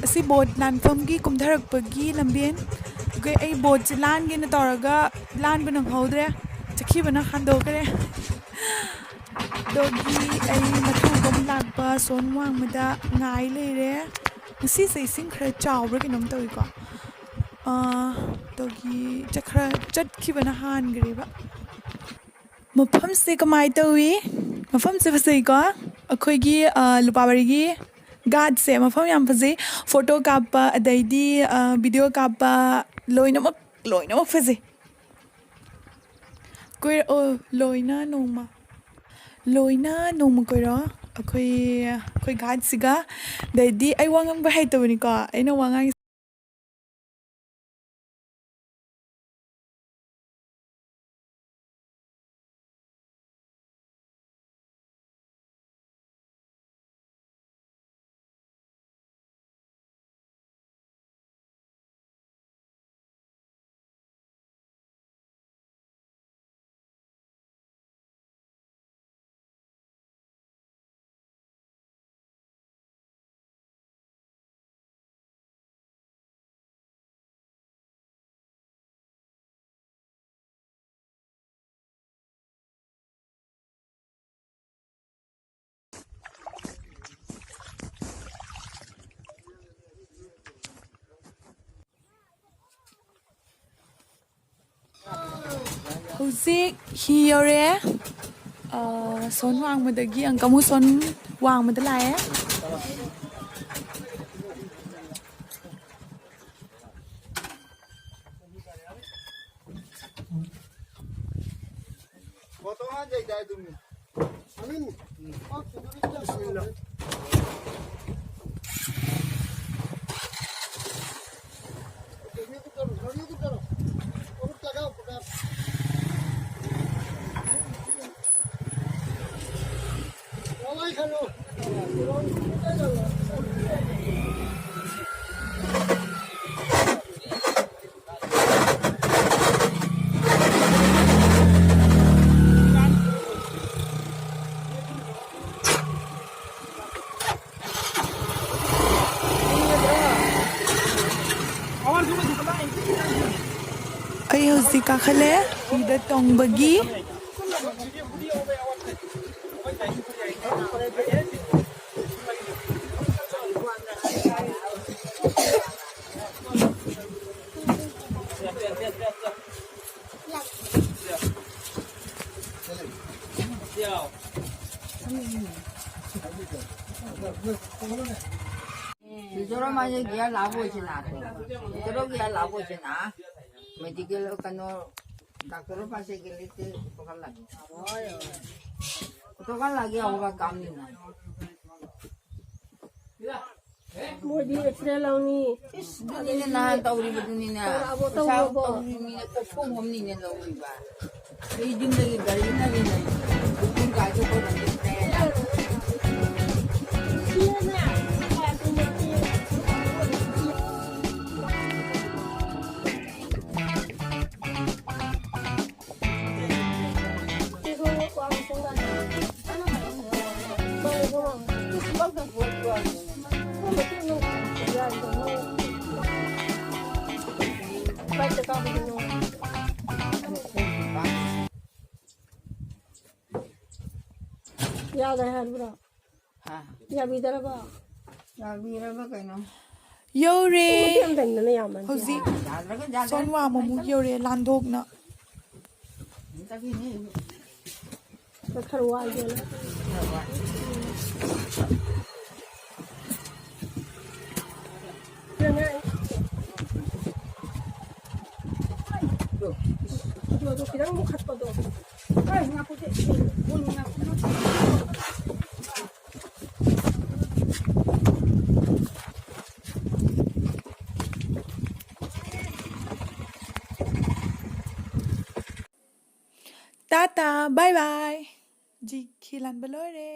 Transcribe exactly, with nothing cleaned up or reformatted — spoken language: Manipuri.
ꯑꯁꯤ ꯕꯣꯠ ꯂꯥꯟꯐꯝꯒꯤ ꯀꯨꯝꯊꯔꯛꯄꯒꯤ ꯂꯝꯕꯦꯟ꯫ ꯑꯩꯈꯣꯏ, ꯑꯩ ꯕꯣꯠꯁꯦ ꯂꯥꯟꯒꯦꯅ ꯇꯧꯔꯒ ꯂꯥꯟꯕ ꯅꯪꯍꯧꯗ꯭ꯔꯦ, ꯆꯠꯈꯤꯕꯅ ꯍꯥꯟꯗꯣꯛꯈ꯭ꯔꯦ꯫ ꯑꯗꯨꯒꯤ ꯑꯩ ꯃꯊꯪ ꯑꯗꯨꯝ ꯂꯥꯛꯄ ꯁꯣꯟ ꯋꯥꯡꯃꯗ ꯉꯥꯏ ꯂꯩꯔꯦ꯫ ꯉꯁꯤꯁꯦ ꯏꯁꯤꯡ ꯈꯔ ꯆꯥꯎꯕ꯭ꯔꯥ ꯀꯩꯅꯣꯝ ꯇꯧꯏꯀꯣ꯫ ꯑꯥ, ꯑꯗꯨꯒꯤ ꯆꯠꯈ꯭ꯔ-, ꯆꯠꯈꯤꯕꯅ ꯍꯥꯟꯈ꯭ꯔꯦꯕ꯫ ꯃꯐꯝꯁꯦ ꯀꯃꯥꯏꯅ ꯇꯧꯏ? ꯃꯐꯝꯁꯦ ꯐꯖꯩꯀꯣ꯫ ꯑꯩꯈꯣꯏꯒꯤ, ꯑ, ꯂꯨꯄꯥ ꯃꯔꯤꯒꯤ ꯒꯥꯠꯁꯦ ꯃꯐꯝ ꯌꯥꯝ ꯐꯖꯩ꯫ ꯐꯣꯇꯣ ꯀꯥꯞꯄ, ꯑꯗꯩꯗꯤ, ꯑ, ꯚꯤꯗꯤꯑꯣ ꯀꯥꯞꯄ, ꯂꯣꯏꯅꯃꯛ, ꯂꯣꯏꯅꯃꯛ ꯐꯖꯩ꯫ ꯀꯣꯏꯔꯛꯑꯣ ꯂꯣꯏꯅ ꯅꯣꯡꯃ꯫ ꯂꯣꯏꯅ ꯅꯣꯡꯃ ꯀꯣꯏꯔꯛꯑꯣ꯫ ꯑꯩꯈꯣꯏ, ꯑꯩꯈꯣꯏ ꯒꯥꯠꯁꯤꯒ꯫ ꯑꯗꯩꯗꯤ ꯑꯩ ꯋꯥ ꯉꯥꯡꯕ ꯍꯩꯇꯕꯅꯤꯀꯣ꯫ ꯑꯩꯅ ꯋꯥ ꯉꯥꯡ- ꯍꯧꯖꯤꯛ ꯍꯤ ꯌꯧꯔꯛꯑꯦ꯫ ꯑ, ꯁꯣꯟ ꯋꯥꯡꯃꯗꯒꯤ uncle ꯑꯃꯨꯛ ꯁꯣꯟ ꯋꯥꯡꯃꯗ ꯂꯥꯛꯑꯦ꯫ ꯑꯩ ꯍꯧꯖꯤꯛ ꯀꯥꯈꯠꯂꯦ ꯍꯤꯗ ꯇꯣꯡꯕꯒꯤ꯫ মিজোরাম আজ গিয়া লাভ হয়েছে না তো। ভিতরেও গিয়া লাভ হয়েছে না। মেডিকেল কেন ডাক্তারের পাশে গেলে তো কতক্ষণ লাগে? কতক্ষণ লাগে? আমার কাম নেই না। ꯃꯣꯏꯗꯤ ꯑꯦꯛꯁꯔꯦ ꯂꯧꯅꯤ꯫ ꯏꯁ, ꯑꯗꯨꯅꯤꯅꯦ ꯅꯍꯥꯟ ꯇꯧꯔꯤꯕꯗꯨꯅꯤꯅꯦ꯫ ꯇꯧꯔꯛꯑꯕꯣ, ꯄꯩꯁꯥ ꯇꯧꯔꯕꯣ? ꯇꯧꯔꯤꯕꯅꯤꯅꯦ, ꯀꯣꯛꯐꯝ ꯑꯃꯅꯤꯅꯦ ꯂꯧꯔꯤꯕ꯫ ꯑꯩ ꯌꯨꯝꯗꯒꯤ ꯒꯥꯔꯤ ꯉꯟꯅ ꯂꯩ꯫ ꯄꯨꯡ ꯀꯥꯏꯗ ꯇꯧꯔꯝꯗꯣꯏꯅꯦ꯫ ꯌꯥꯗ꯭ꯔꯦ ꯍꯥꯏꯕ꯭ꯔꯣ? ꯍꯥ? ꯌꯥꯕꯤꯗ꯭ꯔꯕꯣ? ꯌꯥꯕꯤꯔꯕ ꯀꯩꯅꯣ? ꯌꯧꯔꯦ꯫ ꯃꯇꯦꯛ ꯑꯃꯇꯪꯗꯅ ꯌꯥꯝꯃꯟꯗꯦ꯫ ꯍꯧꯖꯤꯛ ꯌꯥꯗ꯭ꯔꯒ ꯌꯥꯗ꯭ꯔꯦ꯫ ꯁꯣꯟꯋꯥ ꯑꯃꯨꯛ ꯌꯧꯔꯦ, ꯂꯥꯟꯗꯣꯛꯅ꯫ ꯆꯠꯈꯤꯅꯤ꯫ ꯈꯔ ꯋꯥꯏꯒꯦꯅ꯫ ꯑꯗꯨ, ꯑꯗꯨ ꯈꯤꯇꯪ ꯃꯨꯈꯠꯄꯗꯣ꯫ ꯑꯩ ꯉꯥꯄꯨꯗꯤ, ꯉꯥꯄꯨꯗꯤ꯫ ꯇꯥꯇꯥ, ꯕꯥꯏ ꯕꯥꯏ꯫ ꯖꯤ ꯈꯤꯂꯟꯕ ꯂꯣꯏꯔꯦ꯫